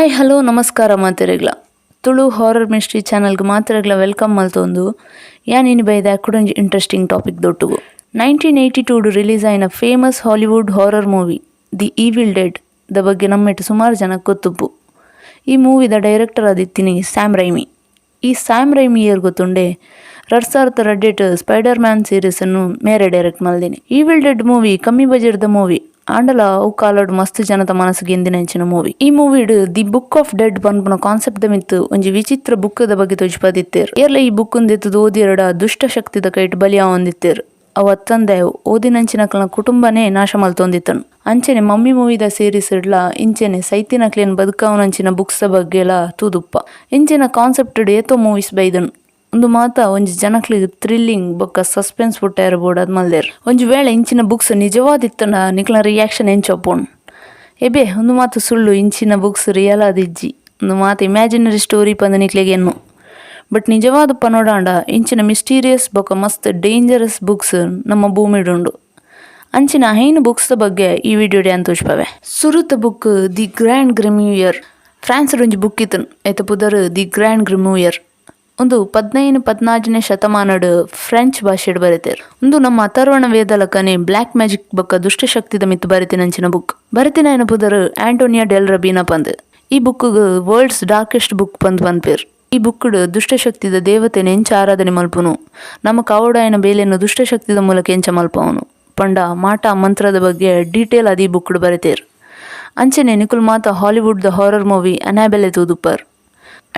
Hi, hello, ನಮಸ್ಕಾರ ಮಾತೆರೆಗ್ಲ. Tulu horror mystery ಚಾನಲ್ಗೆ ಮಾತೆರೆಗ್ಲ welcome ಮಲ್ತೊಂದು ಯಾನ್ ಇನಿ ಬೈದ ಕುಡೊಂಜಿ ಇಂಟ್ರೆಸ್ಟಿಂಗ್ ಟಾಪಿಕ್ ದೊಟ್ಟುಗು. 1982 ರಿಲೀಸ್ ಆಯಿನ famous Hollywood horror movie "the evil dead" the ಬಗ್ಗೆ ನಮ್ಮೆಟ್ ಸುಮಾರು ಜನ ಗೊತ್ತುಪ್ಪು. ಈ ಮೂವಿದ ಡೈರೆಕ್ಟರ್ ಆದಿತ್ತಿನಿ ಸ್ಯಾಮ್ ರೈಮಿ. ಈ ಸ್ಯಾಮ್ ರೈಮಿ ಏರ್ ಗೊತ್ತುಂಡೆ? 2002ಟ್ ಸ್ಪೈಡರ್ ಮ್ಯಾನ್ ಸೀರೀಸನ್ನು ಮೇರೆ ಡೈರೆಕ್ಟ್ ಮಲ್ದಿನಿ. Evil dead movie ಕಮ್ಮಿ ಬಜೆಟ್ದ ಮೂವಿ ಆಂಡಲ ಅವು ಕಾಲಡ್ ಮಸ್ತ್ ಜನತ ಮನಸ್ಸು ಗೆಂದಿನಂಚಿನ ಮೂವಿ. ಈ ಮೂವಿಡ್ the book of dead ಪನ್ಪುನ ಕಾನ್ಸೆಪ್ಟ್ ದ ಮಿತ್ತು ಒಂಜಿ ವಿಚಿತ್ರ ಬುಕ್ ದ ಬಗ್ಗೆ ತೋಜಿಪದಿತ್ತೇರ್. ಏರ್ಲ ಈ ಬುಕ್ ದೆತ್ತುದು ಓದಿಯರ್ಡ ದುಷ್ಟ ಶಕ್ತಿದ ಕೈಟ್ ಬಲಿ ಆವೊಂದಿತ್ತೇರ್. ಅವು ಅತ್ತಂದೆ ಓದಿನಂಚಿನಕ್ಲನ ಕುಟುಂಬನೇ ನಾಶ ಮಲ್ತೊಂದಿತ್ತನು. ಅಂಚನೆ ಮಮ್ಮಿ ಮೂವಿದ ಸೀರೀಸ್ ಇಡ್ಲ ಇಂಚೆನೆ ಸೈತಿನಕ್ಲೆನ್ ಬದುಕಾವನಂಚಿನ ಬುಕ್ಸ್ ದ ಬಗ್ಗೆಲ ತೂದುಪ್ಪ. ಇಂಚಿನ ಕಾನ್ಸೆಪ್ಟ್ ಏತೋ ಮೂವೀಸ್ ಬೈದನು. ಉಂದು ಮಾತ ಒಂಜಿ ಜನಕ್ಲೆಗ್ ಥ್ರಿಲ್ಲಿಂಗ್ ಬೊಕ್ಕ ಸಸ್ಪೆನ್ಸ್ ಪುಟ್ಟಾಯೆರೆ ಬೋಡಾದ್ ಮಲ್ದೆರ್. ಒಂಜಿ ವೇಳೆ ಇಂಚಿನ ಬುಕ್ಸ್ ನಿಜವಾದಿತ್ತಂಡ ನಿಕ್ಲ್ನ ರಿಯಾಕ್ಷನ್ ಎಂಚ ಉಪ್ಪುಂಡು? ಎಬೆ, ಉಂದು ಮಾತ ಸುಳ್ಳು, ಇಂಚಿನ ಬುಕ್ಸ್ ರಿಯಲ್ ಆದಿಜ್ಜಿ, ಉಂದು ಮಾತ ಇಮ್ಯಾಜಿನರಿ ಸ್ಟೋರಿ ಪಂದ್ ನಿಕ್ಲೆಗ್ ಎನ್ನು. ಬಟ್ ನಿಜವಾದ ಪನೊಡಾಂಡ ಇಂಚಿನ ಮಿಸ್ಟೀರಿಯಸ್ ಬೊಕ್ಕ ಮಸ್ತ್ ಡೇಂಜರಸ್ ಬುಕ್ಸ್ ನಮ್ಮ ಭೂಮಿಡ್ ಉಂಡು. ಅಂಚಿನ ಐನ್ ಬುಕ್ಸ್ ದ ಬಗ್ಗೆ ಈ ವಿಡಿಯೋಡ್ ಯಾನ್ ತೋಜ್ಪವೆ. ಸುರುತ book the grand ಗ್ರಿಮ್ಯೂಯರ್. ಫ್ರಾನ್ಸ್ ಒಂಜಿ ಬುಕ್ ಇತ್ತನ್, ಐತ ಪುದರ್ the grand ಗ್ರಿಮ್ಯೂಯರ್. ಉಂದು 15, 14ನೇ ಶತಮಾನಡ್ ಫ್ರೆಂಚ್ ಭಾಷೆಡ್ ಬರೆತೆರ್. ಉಂದು ನಮ್ಮ ಅಥರ್ವಣ ವೇದಲಕನೆ ಬ್ಲ್ಯಾಕ್ ಮ್ಯಾಜಿಕ್ ಬೊಕ್ಕ ದುಷ್ಟಶಕ್ತಿದ ಮಿತ್ತು ಬರೆತಿನಂಚಿನ ಬುಕ್. ಬರೆತಿನ ಪುದರ್ ಆಂಟೋನಿಯಾ ಡೆಲ್ ರಬೀನಾ ಪಂದ್. ಈ book world's darkest book ಪಂದ್ ಪನ್ಪೆರ್. ಈ ಬುಕ್ಡ್ ದುಷ್ಟಶಕ್ತಿದ ದೇವತೆನ್ ಎಂಚ ಆರಾಧನೆ ಮಲ್ಪುನು, ನಮ್ಮ ಕಾವೊಡಾಯಿನ ಬೇಲೆನ್ ದುಷ್ಟಶಕ್ತಿದ ಮೂಲಕ ಎಂಚ ಮಲ್ಪವನು ಪಂಡ ಮಾಟ ಮಂತ್ರದ ಬಗ್ಗೆ ಡೀಟೇಲ್ ಆದ್ ಈ ಬುಕ್ಡ್ ಬರೆತೆರ್. ಅಂಚನೆ ನಿಕುಲ್ ಮಾತ Hollywood the horror movie ಅನಾಬೆಲೆ ತೂದುಪ್ಪರ್.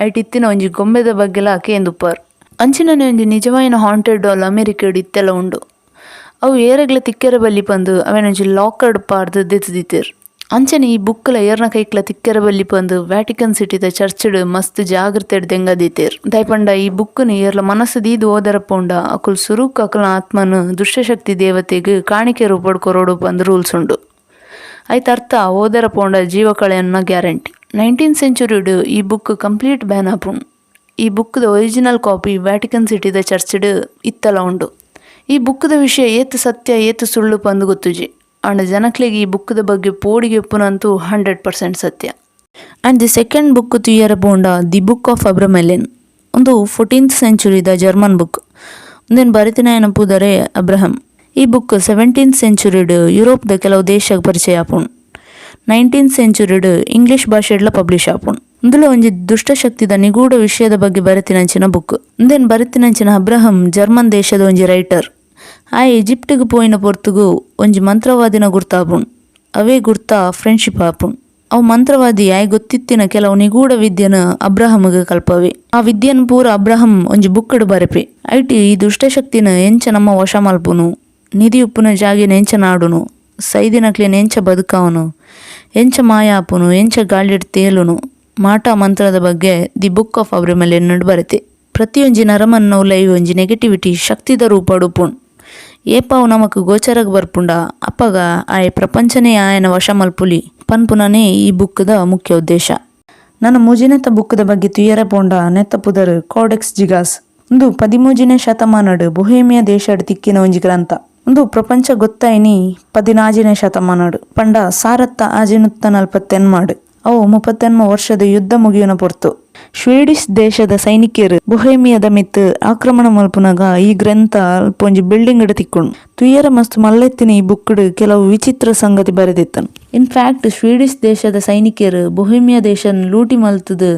ಐಟ್ ಇತ್ತಿನ ಒಂಜಿ ಗೊಂಬೆದ ಬಗ್ಗೆಲ ಕೇಂದುಪ್ಪರ್. ಅಂಚಿನನೆ ಒಂಜಿ ನಿಜವಾಯಿನ ಹಾಂಟೆಡ್ ಡಾಲ್ ಅಮೆರಿಕಡ್ ಇತ್ತೆಲ ಉಂಡು. ಅವು ಏರೆಗ್ಲ ತಿಕ್ಕೆರೆ ಬಲ್ಲಿ ಪಂದ್ ಅವೆನೊಂಜಿ ಲಾಕರ್ಡ್ ಪಾಡ್ದ್ ದೆತ್ತ್ದಿತ್ತೆರ್. ಅಂಚನೆ ಈ ಬುಕ್ಲ ಏರ್ನ ಕೈಕ್ಲ ತಿಕ್ಕೆರೆ ಬಲ್ಲಿ ಪಂದ್ ವ್ಯಾಟಿಕನ್ ಸಿಟಿದ ಚರ್ಚ್ಡ್ ಮಸ್ತ್ ಜಾಗ್ರತೆಡ್ ದೆಂಗದಿತ್ತೆರ್. ದಾಯೆ ಈ ಬುಕ್ನ್ ಏರ್ಲ ಮನಸ್ಸು ದೀದ್ ಓದರ ಪೋಂಡ ಅಕುಲ್ ಸುರುಕ್ ಅಕಲ್ನ ಆತ್ಮನ್ ದುಷ್ಟಶಕ್ತಿ ದೇವತೆಗ್ ಕಾಣಿಕೆ ರೂಪಡ್ ಕೊರೊಡು ಪಂದ್ ರೂಲ್ಸ್ ಉಂಡು. ಐತ ಅರ್ಥ ಓದರ ಪೋಂಡ ಜೀವ ಕಳೆಯನ್ನ ಗ್ಯಾರಂಟಿ. 19 ಸೆಂಚುರಿಡ್ ಈ book complete ban ಆಪುಂಡು. ಈ ಬುಕ್ದ original copy Vatican ಸಿಟಿದ ಚರ್ಚ್ಡ್ ಇತ್ತಲ ಉಂಡು. ಈ ಬುಕ್ದ ವಿಷಯ ಏತ್ ಸತ್ಯ, ಏತ್ ಸುಳ್ಳು ಪಂದ್ ಗೊತ್ತುಜಿ. ಆಂಡ ಜನಕ್ಲೆಗ್ ಈ ಬುಕ್ದ ಬಗ್ಗೆ ಪೋಡಿಗೆ ಉಪ್ಪುನಂತೂ 100% ಸತ್ಯ. And the second book ತೂಯರ ಪೋಂಡ the book of ಅಬ್ರಮೆಲಿನ್. ಉಂದು 14th ಸೆಂಚುರಿದ German book. ಉಂದೆನ್ ಬರೆತಿನಾಯನ ಪುದರೆ ಅಬ್ರಹಂ. ಈ ಬುಕ್ 17th ಸೆಂಚುರಿಡ್ ಯುರೋಪ್ದ ಕೆಲವು ದೇಶಗ್ ಪರಿಚಯ ಆಪುಂಡು. 19th ಸೆಂಚುರಿಡ್ ಇಂಗ್ಲಿಷ್ ಭಾಷೆಡ್ಲ ಪಬ್ಲಿಷ್ ಆಪುಂಡು. ಇಂದುಲ ಒಂಜಿ ದುಷ್ಟಶಕ್ತಿದ ನಿಗೂಢ ವಿಷಯದ ಬಗ್ಗೆ ಬರೆತಿನಂಚಿನ ಬುಕ್. ಉಂದೆನ್ ಬರೆತಿನಂಚಿನ ಅಬ್ರಹಂ ಜರ್ಮನ್ ದೇಶದ ಒಂಜಿ ರೈಟರ್. ಆ ಈಜಿಪ್ಟಿಗ್ ಪೋಯಿನ ಪೊರ್ತುಗು ಒಂಜಿ ಮಂತ್ರವಾದಿನ ಗುರ್ತಾಪುಂಡು. ಅವೇ ಗುರ್ತ ಫ್ರೆಂಡ್ಶಿಪ್ ಆಪುಂಡು. ಅವು ಮಂತ್ರವಾದಿ ಆಯ್ ಗೊತ್ತಿತ್ತಿನ ಕೆಲವು ನಿಗೂಢ ವಿದ್ಯೆನ್ ಅಬ್ರಹಂಗ್ ಕಲ್ಪವೆ. ಆ ವಿದ್ಯೆನ್ ಪೂರ ಅಬ್ರಹಂ ಒಂಜಿ ಬುಕ್ಡ್ ಬರೆಪೆ. ಐಟ್ ಈ ದುಷ್ಟಶಕ್ತಿನ ಎಂಚ ನಮ್ಮ ವಶ ಮಲ್ಪುನು, ನಿಧಿ ಉಪ್ಪುನ ಜಾಗೆನ್ ಎಂಚ ನಾಡುನು, ಸೈದಿನಕ್ಲೆನ್ ಎಂಚ ಬದುಕಾವನು, ಎಂಚ ಮಾಯ ಆಪುನು, ಎಂಚ ಗಾಳಿಡ್ ತೇಲುನು, ಮಾಟ ಮಂತ್ರದ ಬಗ್ಗೆ the book of ಅಬ್ರಮೆಲೆನ್ ಬರೆತೆ. ಪ್ರತಿಯೊಂಜಿ ನರಮನ್ನ ಉಲಯಿ ಒಂಜಿ ನೆಗೆಟಿವಿಟಿ ಶಕ್ತಿದ ರೂಪಡ್ ಉಪ್ಪುಂಡು. ಏಪ ಅವು ನಮಕ್ ಗೋಚರಗ್ ಬರ್ಪುಂಡ, ಅಪಗ ಆಯೆ ಪ್ರಪಂಚನೇ ಆಯನ ವಶ ಮಲ್ಪುಲಿ ಪನ್ಪುನನೇ ಈ ಬುಕ್ದ ಮುಖ್ಯ ಉದ್ದೇಶ. ನನ ಮೂಜಿನೆತ ಬುಕ್ದ ಬಗ್ಗೆ ತೂಯರೆ ಪೋಂಡ ನೆತ್ತ ಪುದರ್ ಕೋಡೆಕ್ಸ್ ಜಿಗಾಸ್. ಉಂದು 13ನೇ ಶತಮಾನಡ್ ಬೊಹೇಮಿಯಾ ದೇಶಡ್ ತಿಕ್ಕಿನ ಒಂಜಿ ಗ್ರಂಥ. ಉಂದು ಪ್ರಪಂಚ ಗೊತ್ತಾಯಿನಿ 14ನೇ ಶತಮಾನಡ್, ಪಂಡ 1648ಡ್. ಅವು 38 ವರ್ಷದ ಯುದ್ಧ ಮುಗಿಯುನ ಪೊರ್ತು. ಸ್ವೀಡಿಷ್ ದೇಶದ ಸೈನಿಕೆರ್ ಬೊಹೇಮಿಯಾದ ಮಿತ್ತ್ ಆಕ್ರಮಣ ಮಲ್ಪುನಗ ಈ ಗ್ರಂಥ ಅಲ್ಪ ಒಂಜಿ ಬಿಲ್ಡಿಂಗ್ ತಿಕ್ಕುಂಡು. ತುಯರ ಮಸ್ತ್ ಮಲ್ಲೆತ್ತಿನ ಈ ಬುಕ್ಡ್ ಕೆಲವು ವಿಚಿತ್ರ ಸಂಗತಿ ಬರೆದಿತ್ತನು. In fact, Swedish ದೇಶದ ಸೈನಿಕೆರ್ ಬೊಹೇಮಿಯಾ ದೇಶನ್ ಲೂಟಿ ಮಲ್ತುದು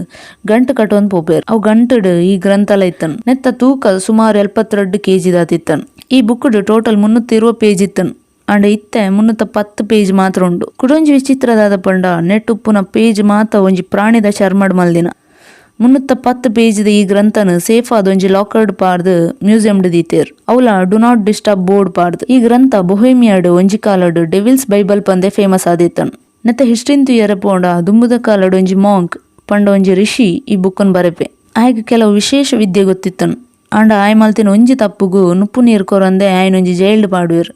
ಗಂಟು ಕಟ್ಟೊಂದು ಪೋಪೆರ್. ಅವು ಗಂಟುಡ್ ಈ ಗ್ರಂಥಲ ಇತ್ತನ್. ನೆತ್ತ ತೂಕ ಸುಮಾರು 72 ಕೆಜಿ ದಾತಿತ್ತನ್. ಈ booked total 320 page ಇತ್ತನ್. ಆಂಡ ಇತ್ತೆ 310 ಪೇಜ್ ಮಾತ್ರ ಉಂಡು. ಕುಡೊಂಜಿ ವಿಚಿತ್ರದಾದ ಪಂಡ ನೆಟ್ ಉಪ್ಪುನ ಪೇಜ್ ಮಾತ ಒಂಜಿ ಪ್ರಾಣಿದ ಚರ್ಮಡ್ ಮಲ್ದಿನ. 310 ಪೇಜ್ ಈ ಗ್ರಂಥನ್ ಸೇಫ್ ಆದ್ ಒಂಜಿ ಲಾಕರ್ಡ್ ಪಾಡ್ದ್ ಮ್ಯೂಸಿಯಂ ದೀತೆರ್. ಅವ್ಲ do not disturb board ಪಾಡ್ದ್. ಈ ಗ್ರಂಥ ಬೊಹೇಮಿಯಾಡ್ ಒಂಜಿ ಕಾಲಡ್ ಡೆವಿಲ್ಸ್ ಬೈಬಲ್ ಪಂದೆ ಫೇಮಸ್ ಆದಿತ್ತನ್. ನೆತ್ತ ಹಿಸ್ಟ್ರಿನ್ ತೂಯರೆ ಪೋಂಡ ದುಂಬುದ ಕಾಲಡ್ ಒಂಜಿ ಮಾಂಕ್ ಪಂಡ ಒಂಜಿ ಋಷಿ ಈ ಬುಕ್ಕನ್ ಬರೆಪೆ. ಆಯ್ಗ್ ಕೆಲವು ವಿಶೇಷ ವಿದ್ಯೆ ಗೊತ್ತಿತ್ತನ್. ಆಂಡ ಆಯ್ ಮಲ್ತಿನ ಒಂಜಿ ತಪ್ಪುಗು ನುಪ್ಪು ನೀರ್ ಕೊರಂದೆ ಆಯ್ನೊಂಜಿ ಜೈಲ್ಡ್ ಪಾಡುವೆರ್.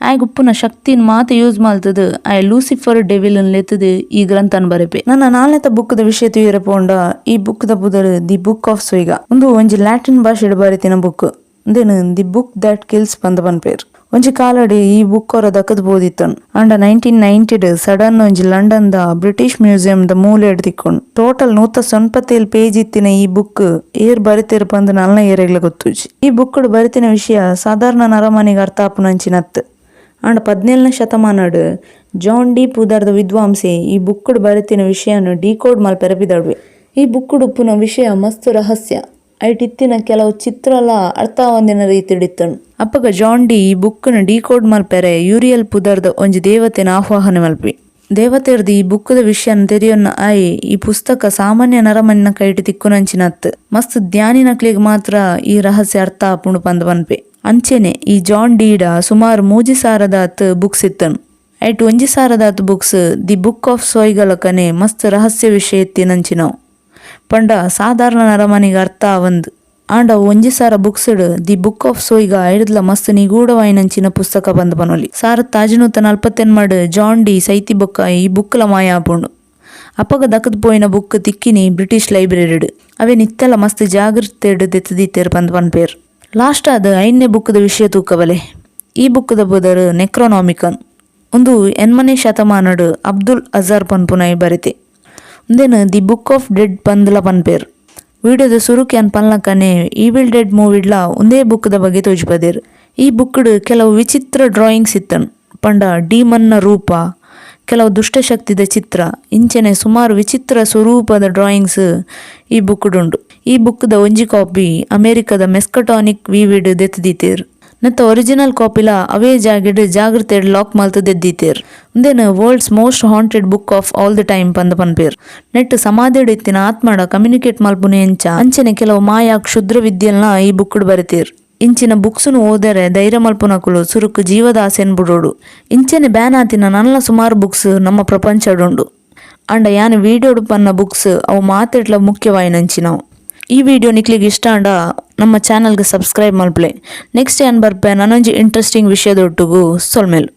ಆಯ್ಗ್ ಉಪ್ಪುನ ಶಕ್ತಿನ್ ಮಾತ ಯೂಸ್ ಮಲ್ತುದು ಆಯ್ ಲೂಸಿಫರ್ ಡೆವಿಲ್ ಲೆತ್ತುದು ಈ ಗ್ರಂಥನ್ ಬರೆಪೆ. ನನ್ನ ನಾಲ್ನೆತ ಬುಕ್ದ ವಿಷಯ ತೂಯರೆ ಪೋಂಡ ಈ ಬುಕ್ದ ಪುದರ್ the book of ಸ್ವೀಗಾ. ಉಂದು ಒಂಜಿ ಲ್ಯಾಟಿನ್ ಭಾಷೆಡ್ ಬರೆತಿನ ಬುಕ್. ಉಂದೆನ್ the book that kills ಪಂದ್ ಪನ್ಪೆರ್. ಒಂಜಿ ಕಾಲಡ್ ಈ ಬುಕ್ ಒರ ದಕ್ಕದ್ ಪೋದಿತ್ತುಂಡು. ಆಂಡ 1990ಡ್ ಸಡನ್ ಒಂಜಿ London the British museum ದ ಮೂಲೆಡ್ ತಿಕ್ಕುಂಡು. ಟೋಟಲ್ 197 ಪೇಜ್ ಇತ್ತಿನ ಈ ಬುಕ್ ಏರ್ ಬರೆತೆರ್ ಪಂದ್ ನಲ್ನ ಏರೆಗ್ಲ ಗೊತ್ತುಜಿ. ಈ ಬುಕ್ ಡ್ ಬರೆತಿನ ವಿಷಯ ಸಾಧಾರಣ ನರಮಾನಿಗ್ ಅರ್ಥ ಆಪುನಂಚಿನತ್ತ್. ಆಂಡ 17ನೇ ಶತಮಾನಡ್ ಜಾನ್ ಡಿ ಪುದರ್ದ ವಿದ್ವಾಂಸೆ ಈ ಬುಕ್ ಡ್ ಬರೆತಿನ ವಿಷಯನ್ ಡಿಕೋಡ್ ಮಲ್ಪೆರೆ ಪಿದಡುವೆ. ಈ ಬುಕ್ ಡ್ ಉಪ್ಪುನ ವಿಷಯ ಮಸ್ತ್ ರಹಸ್ಯ. ಐಟ್ ಇತ್ತಿನ ಕೆಲವು ಚಿತ್ರಲ ಅರ್ಥ ಆವಂದಿನ ರೀತಿಡ್ ಇತ್ತುಂಡು. ಅಪಗ ಜಾನ್ ಡಿ ಈ ಬುಕ್ ನ್ ಡಿಕೋಡ್ ಮಲ್ಪೆರೆ ಯೂರಿಯಲ್ ಪುದರ್ದ ಒಂಜಿ ದೇವತೆನ್ ಆಹ್ವಾನ ಮಲ್ಪಿ. ದೇವತೆರ್ದ್ ಈ ಬುಕ್ ದ ವಿಷಯನ್ ತೆರಿಯೊನ್ನ ಆಯೆ ಈ ಪುಸ್ತಕ ಸಾಮಾನ್ಯ ನರಮನಿನ ಕೈಟ್ ತಿಕ್ಕುನಂಚಿನತ್ತ್. ಮಸ್ತ್ ಧ್ಯಾನಿನಕ್ಲೆಗ್ ಮಾತ್ರ ಈ ರಹಸ್ಯ ಅರ್ಥ ಆಪುಂಡು ಪಂದ್ ಪನ್ಪೆ. ಅಂಚೆನೆ ಈ ಜಾನ್ ಡೀಡ ಸುಮಾರ್ 3000 ದಾತ್ ಬುಕ್ಸ್ ಇತ್ತುಂಡು. ಐಟ್ 1000 ದಾತ್ books the book of ಸೋಯ್ಗಲಕನೆ ಮಸ್ತ್ ರಹಸ್ಯ ವಿಷಯ ಇತ್ತಿನಂಚಿನವು. ಪಂಡ ಸಾಧಾರಣ ನರಮನಿಗ್ ಅರ್ಥ ಆವಂದ್. ಆಂಡ 1000 books ಡ್ the book of ಸೋಯ್ಗ ಐಡ್ದ್ಲ ಮಸ್ತ್ ನಿಗೂಢವಾಯಿನಂಚಿನ ಪುಸ್ತಕ ಪಂದ್ ಪನೊಲಿ. 1648ಡ್ ಜಾನ್ ಡಿ ಸೈತಿ ಬೊಕ್ಕ ಈ ಬುಕ್ ಲ ಮಾಯ ಆಪುಂಡು. ಅಪಗ ದಕ್ಕದ್ ಪೋಯಿನ ಬುಕ್ ತಿಕ್ಕಿನಿ ಬ್ರಿಟಿಷ್ ಲೈಬ್ರರಿಡ್. ಅವೆನ್ ಇತ್ತೆಲ ಮಸ್ತ್ ಜಾಗ್ರತೆಡ್ ದೆತ್ತ್ ಪಂದ್ ಪನ್ಪೆರ್. ಲಾಸ್ಟ್ ಆದ್ 5ನೇ ಬುಕ್ ದ ವಿಷಯ ತೂಕ ಬಲೆ. ಈ ಬುಕ್ ದ ಪುದರ್ ನೆಕ್ರೋನಾಮಿಕನ್. ಉಂದು 8ನೇ ಶತಮಾನಡ್ ಅಬ್ದುಲ್ ಅಜಾರ್ ಪನ್ಪುನಾಯೆ ಬರೆತೆ. ಉಂದೆನ್ the book of dead ಪಂದ್ಲ ಪನ್ಪೆರ್. ವಿಡಿಯೋದ ಸುರುಕ್ ಯಾನ್ ಪನ್ಲಕನೆ ಈವಿಲ್ ಡೆಡ್ ಮೂವಿಡ್ಲ ಉಂದೇ ಬುಕ್ ದ ಬಗ್ಗೆ ತೋಜಿಪದೆರ್. ಈ ಬುಕ್ ಡ್ ಕೆಲವು ವಿಚಿತ್ರ ಡ್ರಾಯಿಂಗ್ಸ್ ಇತ್ತುಂಡು. ಪಂಡ ಡೀಮನ್ ನ ರೂಪ, ಕೆಲವು ದುಷ್ಟಶಕ್ತಿದ ಚಿತ್ರ, ಇಂಚನೆ ಸುಮಾರು ವಿಚಿತ್ರ ಸ್ವರೂಪದ ಡ್ರಾಯಿಂಗ್ಸ್ ಈ ಬುಕ್ ಡ್ ಉಂಡು. ಈ ಬುಕ್ ದ ಒಂಜಿ ಕಾಪಿ ಅಮೆರಿಕದ ಮಿಸ್ಕಟಾನಿಕ್ ವಿವಿಡ್ ದೆತ್ತ್ ದೀತೆರ್. ನೆತ್ತ ಒರಿಜಿನಲ್ ಕಾಪಿಲ ಅವೇ ಜಾಗೆಡ್ ಜಾಗ್ರತೆಡ್ ಲಾಕ್ ಮಲ್ತ್ ದೆತ್ತ್. ಉಂದೆನ್ world's most haunted book of all the time ಪಂದ್ ಪನ್ಪೆರ್. ನೆಟ್ ಸಮಾಧಿಡ್ ಇತ್ತಿನ ಆತ್ಮಡ ಕಮ್ಯುನಿಕೇಟ್ ಮಲ್ಪುನ ಎಂಚ ಅಂಚನೆ ಕೆಲವು ಮಾಯಾ ಕ್ಷುದ್ರ ವಿದ್ಯೆಲ್ನ ಈ ಬುಕ್ ಡ್ ಬರೆತೆರ್. ಇಂಚಿನ ಬುಕ್ಸ್ ನು ಓದರೆ ಧೈರ್ಯ ಮಲ್ಪುನಕುಲು ಸುರುಕು ಜೀವದ ಆಸೆನ್ ಬುಡೋಡು. ಇಂಚನೆ ಬ್ಯಾನ್ ಆತಿನ ನನಲ ಸುಮಾರು ಬುಕ್ಸ್ ನಮ್ಮ ಪ್ರಪಂಚಡ್ ಉಂಡು. ಆಂಡ ಯಾನ್ ವಿಡಿಯೋಡ್ ಪನ್ನ ಬುಕ್ಸ್ ಅವು ಮಾತೆಟ್ಲ ಮುಖ್ಯವಾಯಿನಂಚಿನವು. ಈ ವಿಡಿಯೋ ನಿಕ್ಲೆಗ್ ಇಷ್ಟ ಆಂಡ ನಮ್ಮ ಚಾನೆಲ್ ಗ್ ಸಬ್ಸ್ಕ್ರೈಬ್ ಮಲ್ಪುಲೆ. ನೆಕ್ಸ್ಟ್ ಯಾನ್ ಬರ್ಪೆ ನನೊಂಜಿ ಇಂಟ್ರೆಸ್ಟಿಂಗ್ ವಿಷಯದೊಟ್ಟುಗು. ಸೊಲ್ಮೆಲು.